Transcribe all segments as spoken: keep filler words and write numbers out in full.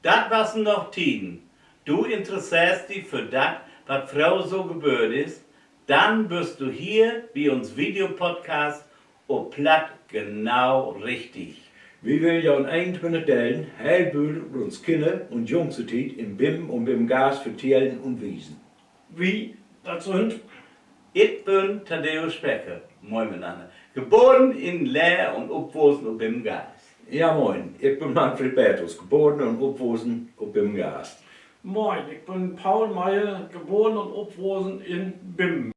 Dat wassen noch Tieden. Du interesseerst di för dat, wat fröher so geböört is? Dann büst du hier bi uns Videopodcast op Platt genau richtig. Wi willen jo in eenentwintig Delen heel vööl ut uns Kinner- un Jungstiet in Bimmen un Bimmengaas vertellen un wiesen. Wi, dat sünd: Ik bün Thaddäus Specker, moin mitnanner. Geboren in Leer un opwussen op Bimmengaas. Ja, moin. Ik bün Manfred Bertels, geboren un opwussen op Bimmengaas. Moin, ik bün Paul Meyer, geboren un opwussen in Bimmen.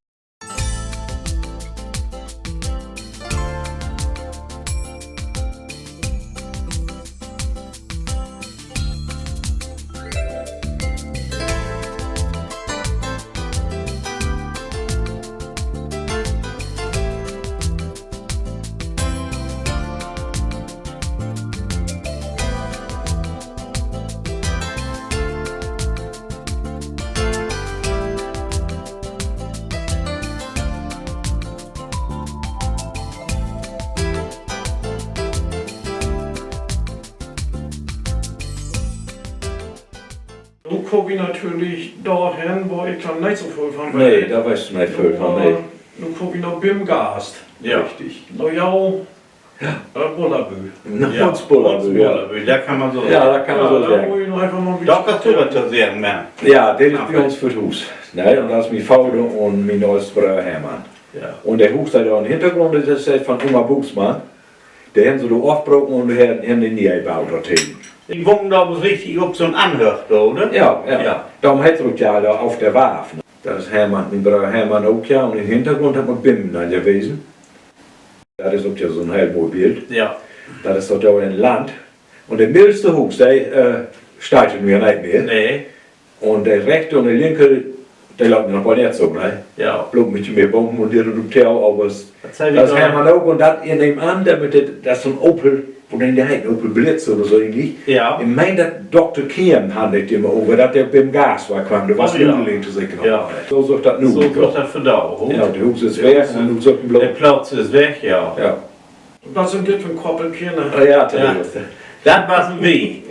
Nu kaamt wi natürlich dorhen, wo ik dor neet so vööl van weet. Nee, dor weetst du neet vööl van, nee. Nu kaamt wi na Bimmengaas. Richtig. Na jo, Bullerbü. Na uns Bullerbü, ja. Bullerbü, dat kann man so seggen. Ja, dat kann man so seggen. Dor mutt ik nu eenfach mal en beten wat to seggen, Mann. Ja, dat is bi uns vör't Huus, ne? Un dat is mien Vader un mien ollste Bröer Hermann. Un de Huus, de dor in'n Hintergrund is, is dat van Oma Buxmann. De hebben se dor ofbraken un hebben de nee baut dor tegen. De wahnen dor richtig op so'n Anhööcht, oder? Ja, ja. Dorum heet dat ok ja dor Auf der Warf, ne? Dat is Hermann, mien Bröer Hermann ok, ja. Un in'n Hintergrund hett man Bimmen an wesen. Dat is ok ja so'n heel mooi Bild. Dat is dor, dor in Land. Un de middelste Huus, de steiht nu ja neet mehr. Un de rechte un de linke, de laten noch woll nett so, ne? Blot en beten mehr Bomen un dit un dat, aver dat is Hermann ok. Un dat in nevenan, dor mit de, dat is so'n Opel, wo denn de heet, Opel Blitz oder so egentlich. Ik meen, dat Dokter Kehren harr dat immer över, dat de Bimmengaas weer kweem, dor was Nudeln to sehn. So süggt dat nu ut. Ja, de Huus is weg un nu süggt man blot, de Plaats is weg, ja. Wat sünd dit för Koppelkinner? Ja, dat wassen wi.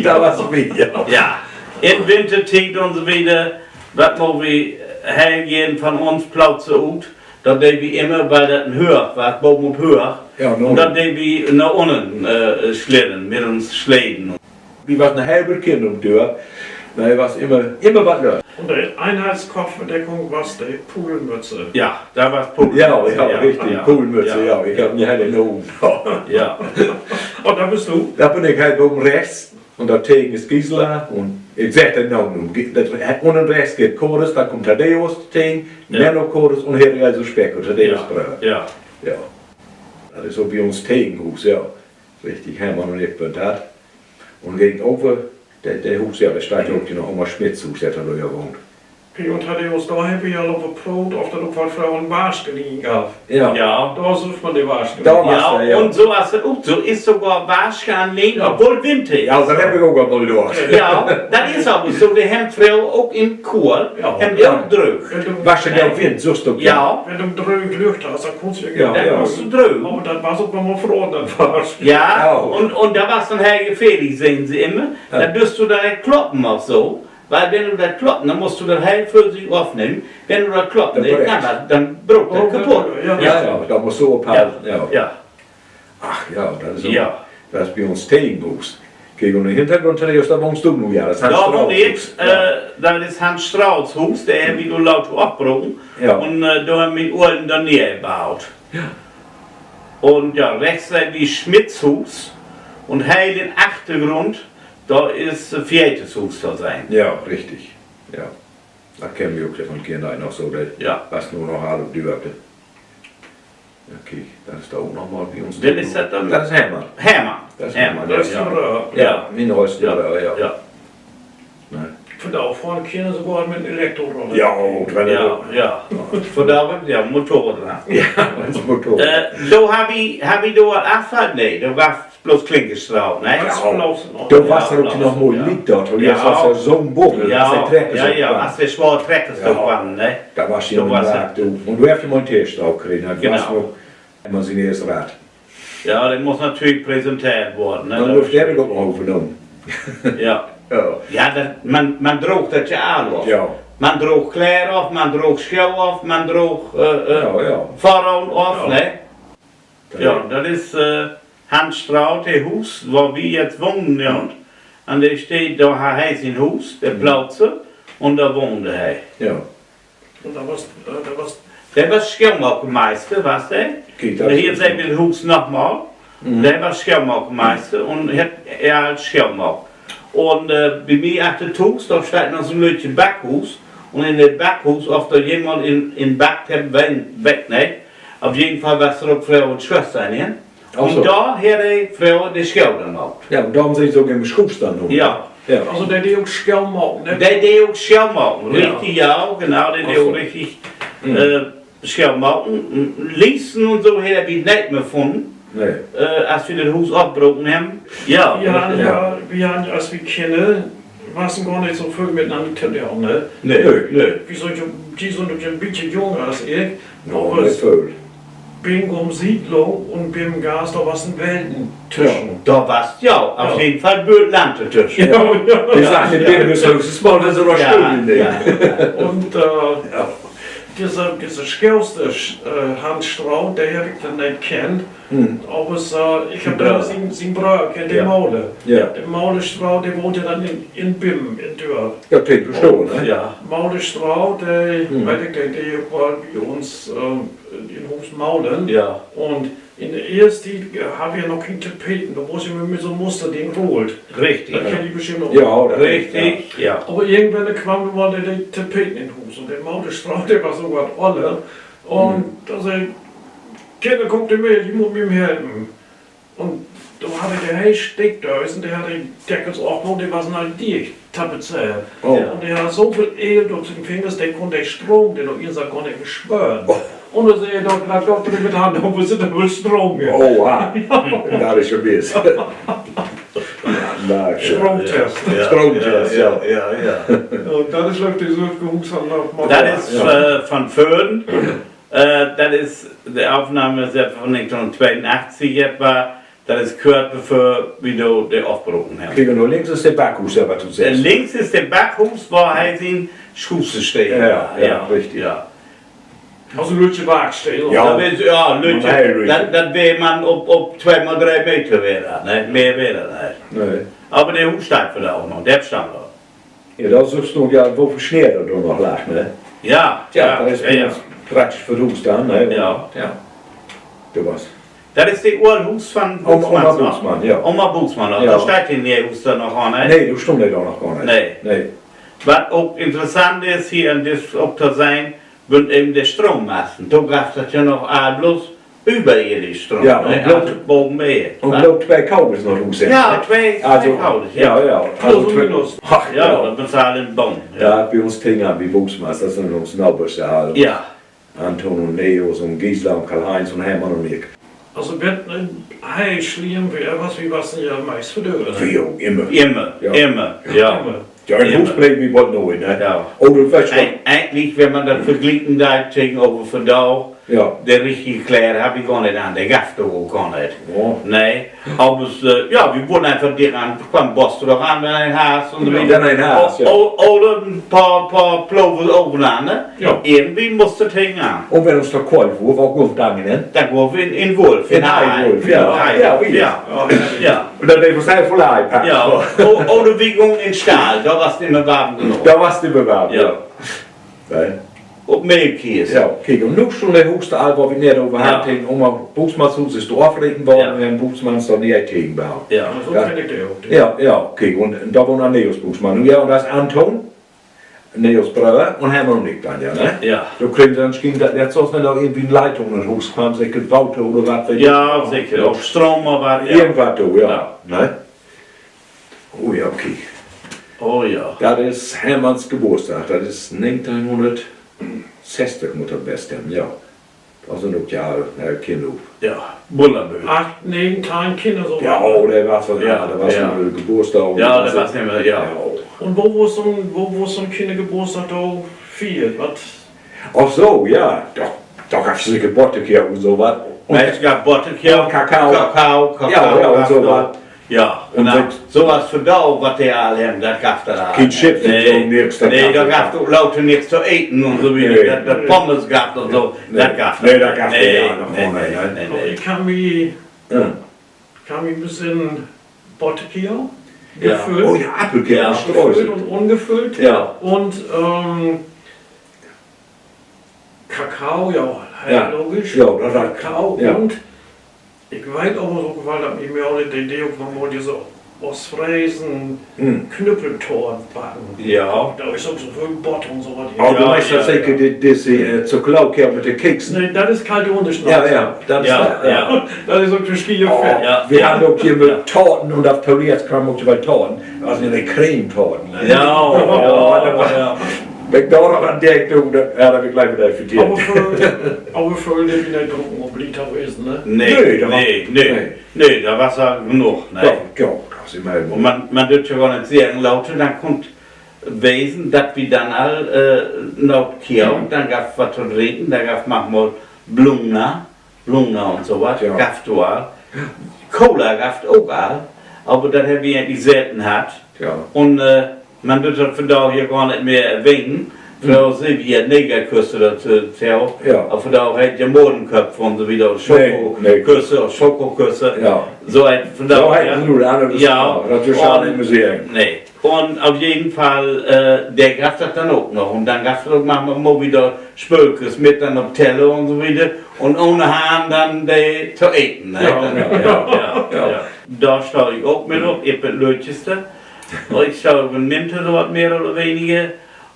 Dat wassen wi, ja. In Wintertiet un so wieder, wat maak wi heel geern van uns Plaats ut? Dor dee wi immer, wiel dat en Höög was, boven op Höög, un dor dee wi na unnen slidden mit uns Sleden. Wi wassen en heel beten Kinner op Dörp. Dor was immer, immer wat los. Un de Eenheitskopfbedeckung was de Pudelmütze. Ja, dat was Pudelmütze, ja, richtig, Pudelmütze, ja. Ik heff en heel Noot. Un dor büst du? Dor bün ik heel boven rechts. Un dor tegen is Gisela un ik segg den Naam nu. Unnen rechts geiht Kores, denn kummt Thaddäus tegen, Menno Kores un Herr Elso Speck, Thaddäus Bröer. Ja. Dat is so bi uns Tegenhuus, ja. Richtig, Hermann un ik bün dat. Un gegenöver, de, de Huus, ja, dor steiht ok noch Oma Schmitz Huus, de hett dor ja wahnt. Kiek, un Thaddäus, dor hebbt wi al op de Proot, of dat ok woll fröher en Waschkanister gaff. Ja, dor süggt man de Waschkanister. Un so as dat ok so is, sogor Waschkanister, obwohl Winter is. Ja, dat heff ik ok al mal docht. Ja, dat is aver so, de hebben fröher ok in Kohl, hebben de ok dröögt. Waschen de ok Wind, so is dat ok, ja. Wenn du dröög Lücht hest, denn kannst du, ja, denn musst du dröög. Aver dat was ok noch mal froren, dat Waschen. Ja, un, un dat was denn heel gefährlich, seggen se immer. Denn dürst du dat kloppen of so. Wiel wenn du dat kloppen, denn musst du dat heel vörsichtig ofnehmen. Wenn du dat kloppen deist, denn bruukt dat kaputt. Ja, ja, dor musst du oppassen, ja. Ach ja, dat is, dat is bi uns Tegenhuus. Kiek, un in'n Hintergrund, Thaddäus, dor wahnst du nu, ja, dat is Hans Strauß Huus. Dat is Hans Strauß Huus, de hebben wi nu laat ofbraken. Un dor hebben wi en Ollen dor neerbaut. Un ja, rechts sehn wi Schmitz Huus un heel in'n Achtergrund, dor is Fieters Huus to sehn. Ja, richtig. Ja. Dat kennen wi ok ja van Kinner noch so, de was nu noch all op Dörp. Ja, kiek, dat is dor ok noch mal bi uns. Well is dat denn? Dat is Hermann. Hermann. Dat is Hermann, ja. Mien ollste Bröer, ja. Vandaag fohren Kinner sogor mit en Elektroroller. Ja, ja. Vandaag, ja, Motorrad. Ja, mit Motorrad. Do harr wi, harr wi dor Asphalt? Nee, dor was bloots Klinkerstraat, ne? Dor was dat ok noch mal licht dor, dor was ja so'n Bubbel, as de Trecker so, as de sware Treckers dor kwamen, ne? Dat was ja en Markt, du. Un dor hest du mal en Testlauf kregen, dat was noch, harr man sien eerst Rad. Ja, dat mutt natürlich präsenteert worrn, ne? Ja. Ja, dat, man, man droog dat ja all of. Man droog Kleer of, man droog Schoh of, man droog, äh, äh, Fohrrohn of, ne? Ja, dat is, äh, Hans Straut, de Huus, wo wi jetzt wohnen, ja. An de Steed, dor harr he sien Huus, de Plautze, un dor wohnde he. Un dor was, äh, dor was, de was Schohmakermeister, was de. Kiek, dor hier seht wi dat Huus nochmal. De was Schohmakermeister un hett ehr all schohmaakt. Un, äh, bi mi achter Huus, dor steiht noch so'n lüttje Backhuus. Un in dat Backhuus, of dor jemand in, in backt hett, weet, weet ik nich. Op jeden Fall was dor ok fröher en Schwester in. Un dor harr he fröher de Schoh maakt. Ja, un dorüm sünd se ok immer Schuster nomen. Ja. Also, de dee ok Schoh maken, ne? De dee ok Schoh maken, richtig, ja, genau, de dee ok richtig, äh, Schoh maken. Leesten un so harr wi neet mehr funnen, äh, as wi dat Huus opbroken hebben. Ja, wi harrn, as wi Kinner wassen, gor nich so völ mit'nanner to doon, ne? Nee, nee. Wi sünd ja, de sünd ok en bietje jünger as ik. Aver binnen Siedlung un binnen Gast, dor wassen Welten twüschen. Dor was, ja, op jeden Fall Bült Land twüschen. Wi seggt, de Bült is höchstens mal, wenn se noch schöön in de. Un, äh, disse, disse Schoster, äh, Hans Straut, de heff ik denn neet kennt. Aver, äh, ik heff denn sien, sien Bröer kennt, de Maler. De Maler Straut, de wahnt ja denn in, in Bimmen, in Dörp. Ja, Peter Stohl, ne? Maler Straut, de, weet ik, de, de weer bi uns, äh, in Huus malern. Un in de eerste Tiet, äh, harrn wi ja noch keen Tapeten. Dor muss ik mit, mit so'n Musterding rullt. Richtig. Dat kennt ji bestimmt ok. Ja, richtig, ja. Aver irgendwann kwemen mal de, de Tapeten in Huus. Un de Maler Straut, de was so wat oller. Un do sä he: Kinner, kaamt ji mit, ji mutt mi helpen. Un do harr he de heel Steckdösen, de harr he deckels opmaakt, de wassen al dicht tapezeert. Un de harr so veel Eel op sien Fingers, de kunn de Stroom, de dor in satt, gor nich mehr spören. Un do sä he: Dor, dor, dor, mit Hand, dor sitt woll Stroom in. Oh, ah. Dat is ja wiss. Stroomtest. Stroomtest, ja. Ja, dat is, glööv ik, de sülvige Huus. Dat is, äh, van vörn. Äh, dat is de Opnahm, de van negenteihnhunnerttweeunachtzig, dat weer, dat is kört bevör wi dor de ofbroken hebben. Kiek, un links is de Backhuus, ja, wat du seggst. Links is de Backhuus, wo he sien Schustersteed harr. Ja, ja, richtig. Also lüttje Warksteed, oder? Ja, dat weer, ja, lüttje. Dat, dat weer man op, op twee mal dree Meter weer dat, ne? Mehr weer dat nich. Aver de Huus steiht vandaag ok noch, de steiht dor. Ja, dor sühst du ja, wo veel Sneer dor noch lagg, ne? Ja, ja, dat is praktisch vör Huus denn, ne? Ja. Dat is de ole Huus van Oma Butzmann, ja. Oma Butzmann, dor steiht de ne'e Huus dor noch gor nich. Nee, dor steiht de dor noch gor nich. Nee. Wat ok interessant is, hier in dit ok to sehn, sünd even de Stroommasten. Do gaff dat ja noch all bloots överirdisch Stroom, ne? Boven weer. Un bloots twee Kabels na Huus, ne? Ja, twee, twee Kabels, ja. Plus un minus. Ja, dat bezahl in Bohn. Ja, bi uns Dinger, bi Butzmanns, dat sünd uns Nabers, ja. Anton un Neos un Gisela un Karl-Heinz un Hermann un ik. Also, wenn, äh, heel slimm weer, was, wi wassen ja meist verdöört. Wi ok immer. Immer, immer, ja. Ja, in Huus bleev wi woll nooit, ne? Oder, weetst du, egentlich, wenn man dat verglieken deit tegenöver vandaag, de richtige Kleer harr wi gor nich an, de gaff dat ok gor nich. Nee. Aver, äh, ja, wi wurren eenfach dicht an, kweem Bost doch an, wenn een harr, un wenn een harr, oder en poor, poor Plover över, ne? Irgendwie muss dat tegen an. Un wenn uns dat koolt wurr, wo gunn wi denn hen? Denn gunn wi in, in Wulf, in Wulf, ja. Ja. Un denn even heel vull Ei packt. Oder wi gungen in Stall, dor was dat immer warm genoog. Dor was dat immer warm, ja. Op Melkkies. Ja, kiek, un nu steiht de Huus dor al, wo wi nett över harrn, Oma Butzmanns Huus is dor ofreten worrn, un Butzmanns dor ne'e tegenbaut. Ja, kiek, un dor wahnt Neos Butzmann nu, ja, un dat is Anton, Neos Bröer, un Hermann un ik denn, ja, ne? Dor köönt denn, schient dat nett so, as wenn dor irgendwie en Leitung in Huus kweem, seker Water oder wat weet ik. Ja, seker, of Stroom oder wat, ja. Irgendwat do, ja, ne? Oh ja, okay. Dat is Hermanns Geburtsdag. Dat is negenteihnhunnertsesstig mutt dat west hebben, ja. Dor sünd ok, ja, Kinner. Ja, Bullerbüll. Acht, negen, teihn Kinner so. Ja, oder wat för, ja, dat was en Geburtsdag. Ja, dat was immer, ja. Un wo wurr so'n, wo wurr so'n Kinnergeburtsdag do fiert? Wat? Ach so, ja. Dor, dor gaff dat seker Bottekeek un so wat. Un Mest gaff Botterkoken, Kakao. Kakao, Kakao, ja, un so wat. Ja, un genau. So wat för do, wat de all hebben, dat gaff dat all. Keen Chips un so, nix, dat gaff dat. Nee, dor gaff dat ok later nix to eten un so wat. Dat, dat Pommes gaff un so, dat gaff dat. Nee, dat gaff dat ja noch nich, ne? Ik kann mi, kann mi besinnen, Botterkoken, gefüllt. Oh ja, Appelkoken, gefüllt un ungefüllt. Un, ähm, Kakao, ja, heel logisch. Ja, dat, Kakao un ik weet aver ok, wiel dat mi mehr de Idee ok noch mal disse Oostfresen Knüppeltoort backen. Ja. Dor is ok so vööl Botter un so wat. Oh, du meenst dat seker de, disse, äh, Schokolaadkoken mit de Keksen? Nee, dat is kalt Hundeschnauze. Ja, ja, dat is dat, ja. Dat is ok to schier. Wi harrn ok hier mit Toorten un dat Toleerts kamen ok twee Toorten. Also de Cremetoorten. Ja, ja, ja. Wenn ik dor noch an denk, du, dat, ja, dat heff ik glieks wedder vergeten. Aver vör, aver vör de Kinner drunken un bliet to wesen, ne? Nee, nee, nee. Nee, dat was al genoog, ne? Ja, ja, dat is immer. Un man, man dörf ja gor nich seggen, later, denn kummt wesen, dat wi denn al, äh, na Kiosk, denn gaff wat to drinken, denn gaff manchmal Bluna, Bluna un so wat, gaff dat al. Cola gaff dat ok al, aver dat hebbt wi egentlich selten hatt. Un, äh, man dörf dat vandaag ja gor nich mehr erwähnen. Fröher sünd wi ja Negerküsse dorto, aver vandaag heet ja Mohrenköpfe un so wieder, Schokoküsse, Schokoküsse. So heet vandaag, ja. Nee. Un op jeden Fall, äh, de gaff dat denn ok noch. Un denn gaff dat ok manchmal mal wieder Spöölkes mit denn op Teller un so wieder. Un ahn Hahn denn de to eten, ne? Dor stah ik ok mit op, ik bün Lüttjeste. Un ik stah op de Minte, so wat mehr oder weniger.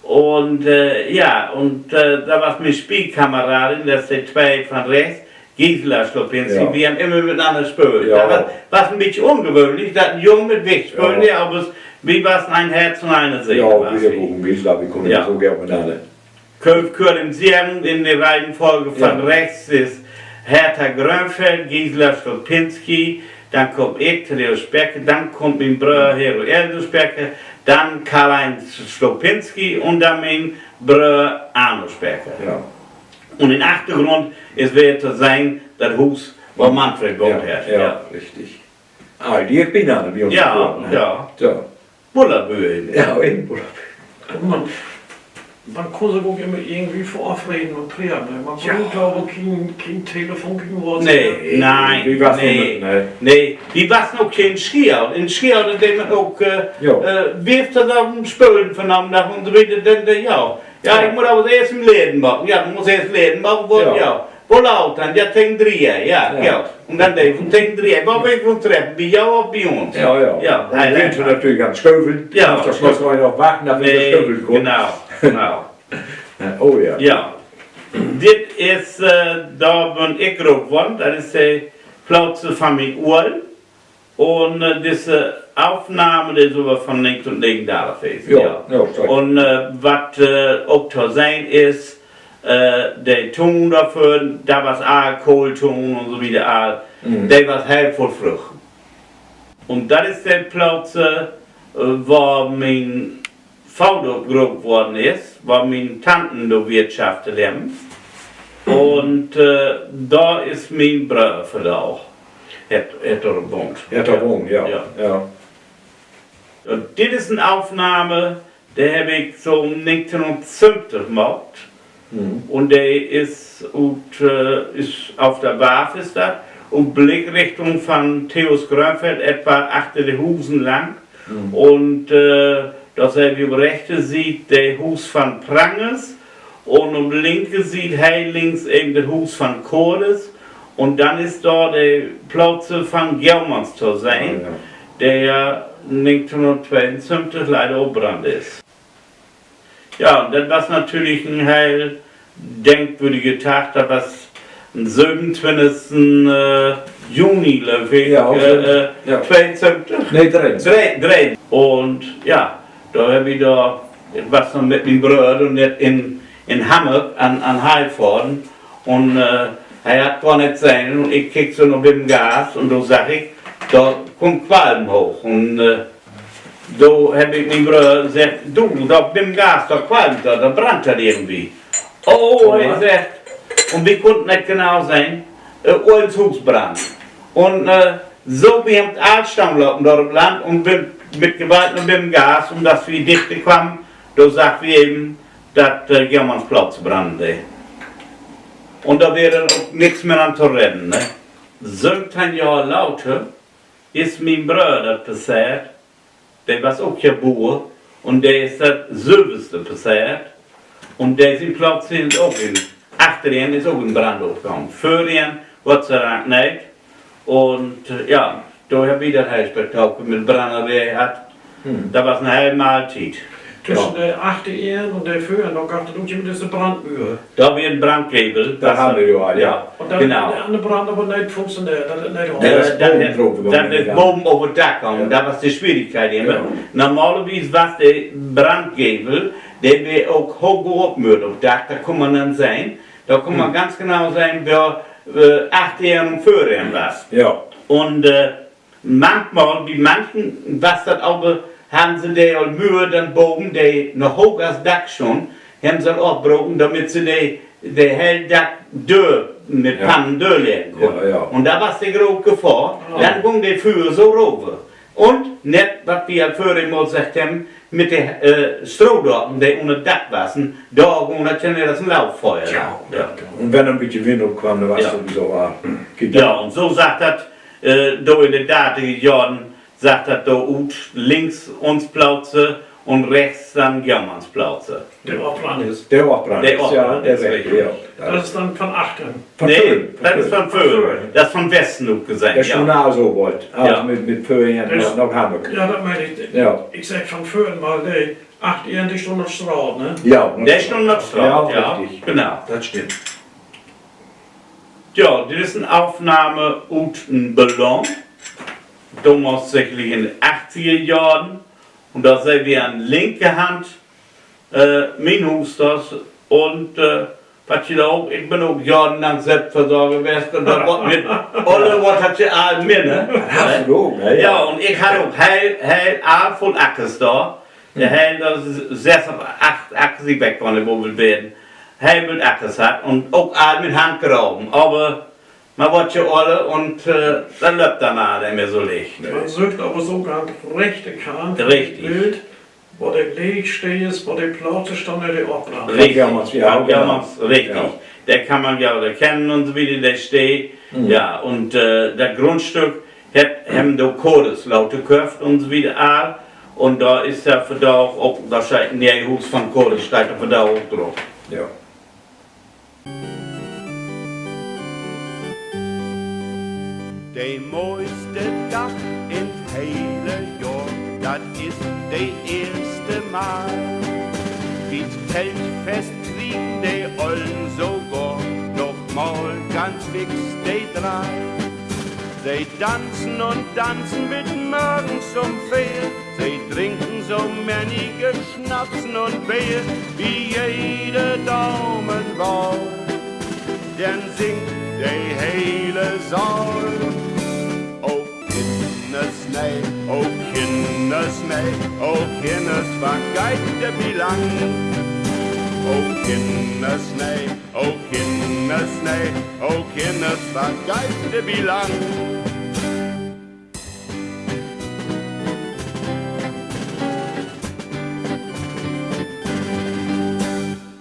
Un, äh, ja, un, äh, dor was mien Spielkameradin, dat is de twee van rechts, Gisela Slopinski, wi hebbt immer mitenanner spöölt. Dat was, was en bietje ungewöhnlich, dat en Jung mit Wicht spölen dee, aver wi wassen ein Herz un eine Seele, was wi. Gisela, wi kunnen so geern mitenanner. Köönt wi kort seggen, in de Reihenfolge van rechts is Hertha Grönfeld, Gisela Slopinski, denn kaam ik, Thaddäus Becker, denn kummt mien Bröer Hero Eldus Becker, denn Karl-Heinz Slopinski un denn mien Bröer Arno Becker. Un in Achtergrund is weer to sehn dat Huus, wo Manfred wohnt hett. Richtig. Ah, de is binanner bi uns geboren, ne? Ja. Bullabüer. Ja, in Bullabüer. Man, man kunn sik ok immer irgendwie verafreden un treffen, ne? Man bruuk aver keen, keen Telefon, keen WhatsApp. Nee, nee, wi wassen ok keen Schieholt. In Schieholt, dor dee man ok, äh, wi hebbt dor en Spölen vunnamen, dor un so wieder, denn, äh, ja. Ja, ik mutt aver eerst en Leden maken. Ja, du musst eerst Leden maken, wo, ja. Wo laat denn? Ja, tegen dree, ja, ja. Un denn de, tegen dree, wo wi uns treffen, bi jo of bi uns? Ja, ja. Denn sünd wi natürlich an Schöveln. Ja. Mutt dat Slott noch wachten, dat wi schöveln kunnen. Genau, genau. Ja. Dit is, äh, dor bün ik groot worrn, dat is de Plaats van mien Oll. Un, äh, disse Aufnahme, de is aver van negenteihnnegentig wesen, ja. Un, äh, wat, äh, ok to sehn is, äh, de Tuun dorvör, dat was all Kohltuun un so wieder all. De was heel vull Früchten. Un dat is de Plaats, äh, wo mien Vader groot worrn is, wo mien Tanten dor wirtschaftet hebben. Un, äh, dor is mien Bröer vandaag. Hett, hett dor wohnt. Hett dor wohnt, ja. Un dit is en Aufnahme, de heff ik so negenteihnhunnertföfftig maakt. Un de is ut, äh, is, op de Warf is dat, ut Blickrichtung van Theos Grönfeld etwa achter de Husen lang. Un, äh, dor seht wi op rechte Siet de Huus van Prangers un op linke Siet heel links even dat Huus van Cordes. Un denn is dor de Plaats van Germans to sehn, de negenteihnhunnerttweeunföfftig leider opbrannt is. Ja, un dat was natürlich en heel denkwürdige Dag. Dat was den sövenuntwintigsten, äh, Juni, glööv ik, äh, tweeunföfftig. Nee, dreeunföfftig. Un ja, dor heff ik dor, was noch mit mien Bröer un dat in, in Hamborg an, an Heilfaden. Un, äh, he harr gor nix sehn un ik keek so na binnen Gast un do sach ik, dor kummt Qualm hooch. Un, äh, do heff ik mien Bröer seggt: Du, dor binnen Gast, dor qualmt dat, dor brannt dat irgendwie. Oh, he seggt, un wi kunnen nich genau sehn, äh, uns Huus brannt. Un, äh, so, wi hebbt all stahn laten dor op Land un bün mit Gewalt na binnen gast, un as wi dichter kamen, do sag wi even, dat, äh, Germansplatz brannen dee. Un dor weer denn ok nix mehr an to redden, ne? Söventeihn Johr later is mien Bröer dat passeert. De was ok ja Buer. Un de is dat sülvste passeert. Un de sien Platz is ok in, achter em is ok in Brand opgahn. Vör em, Gott sei Dank neet. Un, äh, ja, dor hebbt wi dat heel Spektakel mit Brenneree hatt. Dat was en heel Maltiet. Twüschen de achter em un de vör em, dor gaff dat ok jümmer düsse Brandmüür. Dor weer en Brandgevel. Dat harrn wi jo al, ja. Un denn hett de anner Brand aver neet funktioneert, dat hett neet holpen. Dat is boven över dat Dack gahn. Dat was de Swierigkeit immer. Normalerwies was de Brandgevel, de weer ok hooch opmööt op Dack, dat kunn man denn sehn. Dor kunn man ganz genau sehn, wor, äh, achter em un vör em was. Un, äh, manchmal, bi manchen was dat aver, harrn se de al Müür denn boven, de noch hooch as Dack stunn, hebbt se al ofbroken, dormit se de, de heel Dackdöör mit Pannen dörleggen kunnen. Un dat was de grote Gefahr. Denn gung de Füür so röver. Un nett, wat wi al vörher mal seggt hebbt, mit de, äh, Strohdocken, de ünner Dack wassen, dor gung dat ja nett as en Lauffeuer. Un wenn en bietje Wind opkweem, denn was dat sowieso al. Ja, un so sach dat, äh, dor in de dartiger Johren sach dat dor ut, links uns Plauze un rechts denn Germans Plauze. De opbrannt is. De opbrannt is, ja, de is richtig. Dat is denn von achtern? Nee, dat is von vörn. Dat is von Westen ut gesehn, ja. Mit, mit vörn na, na Hamborg. Ja, dat meen ik. Ik segg von vörn, wiel de achter em, de stunn op Straat, ne? De stunn op Straat, ja. Genau. Dat stimmt. Ja, dit is en Aufnahme ut en Ballon. Domals sekerlich in de achtiger Johren. Un dor seht wi an linker Hand, äh, mien Huusdöör. Un, äh, wat ji dor ok, ik bün ok johrenlang Selbstversorger west un dor word mit Öller, word dat ja all minner. Ja, un ik harr ok heel, heel all vull Ackers dor. De heel, dat is söss of acht Ackers, ik weet gor nich, wo veel weren. Heel veel Ackers hatt un ok all mit Hand graven. Aver man word ja öller un, äh, dat löppt denn all nich mehr so licht. Man süht aver so ganz rechte Kant, richtig, Bild, wo de leeg stee is, wo de Plauze stünn, de opbrannt. Richtig, ja, genau. Richtig. De kann man ja erkennen un so wieder, de stee. Ja, un, äh, dat Grundstück hett, hebbt de Kohlers later köfft un so wieder all. Un dor is ja vandaag ok, wahrscheinlich, nee, Huus von Kohlers steiht dor vandaag ok drup. De moiste Dag in't hele Johr, dat is de eerste Mai. Bi't Teltfest kriegen de Ollen sogor noch mal ganz fix de Dreih. Se danzen un danzen bit morgens um veer. Se drinken so mennige Snapsen un Beer bi jede Daumenwahl. Denn singt de hele Saal: O Kinnersnee, o Kinnersnee, o Kinners, wat geiht de Bilang? O Kinnersnee, o Kinnersnee, o Kinners, wat geiht de Bilang?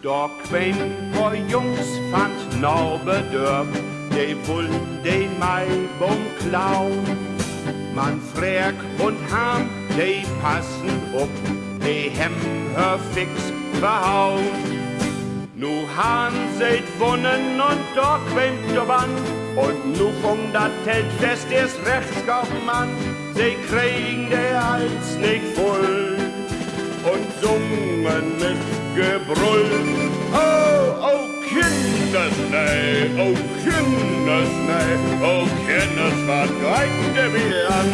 Dor kwemen poor Jungs van't Naberdörp, de wullen de Maiboom klauen. Man Freek un Harm, de passen op, de hebben hör fix verhauen. Nu harrn se 't wunnen un dor kweem 't op an. Un nu fung dat Teltfest eerst recht schapen an. Se kregen de Hals nich vull un sungen mit Gebrull: O, o Kinners, nee, o Kinners, nee, o Kinners, wat geiht de Bilang?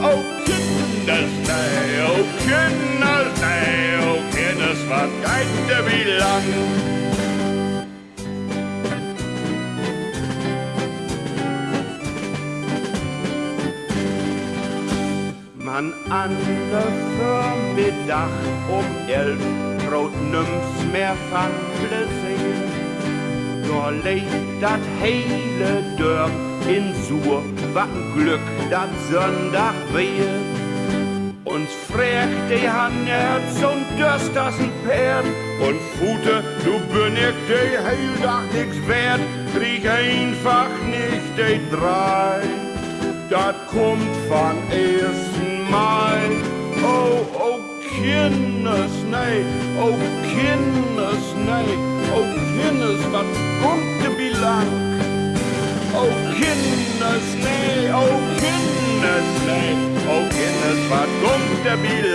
O Kinners, nee, o Kinners, nee, o Kinners, wat geiht de Bilang? Man an de Vörmiddag um elf proot nüms mehr van Pleseer. Dor leeg dat hele Dörp in Suur, wat en Glück, dat Sünndag weer. Uns freegt de Hannes un döst as en Peerd, un Fute, nu bün ik de heel Dag nix weert, krieg eenfach nich de Dreih. Dat kummt van eersten Mai. Oh, oh, Kinners, nee, oh, Kinners, nee, oh, Kinners, wat kummt dor bi lang? Oh, Kinners, nee, oh, Kinners, nee, oh, Kinners, wat kummt dor bi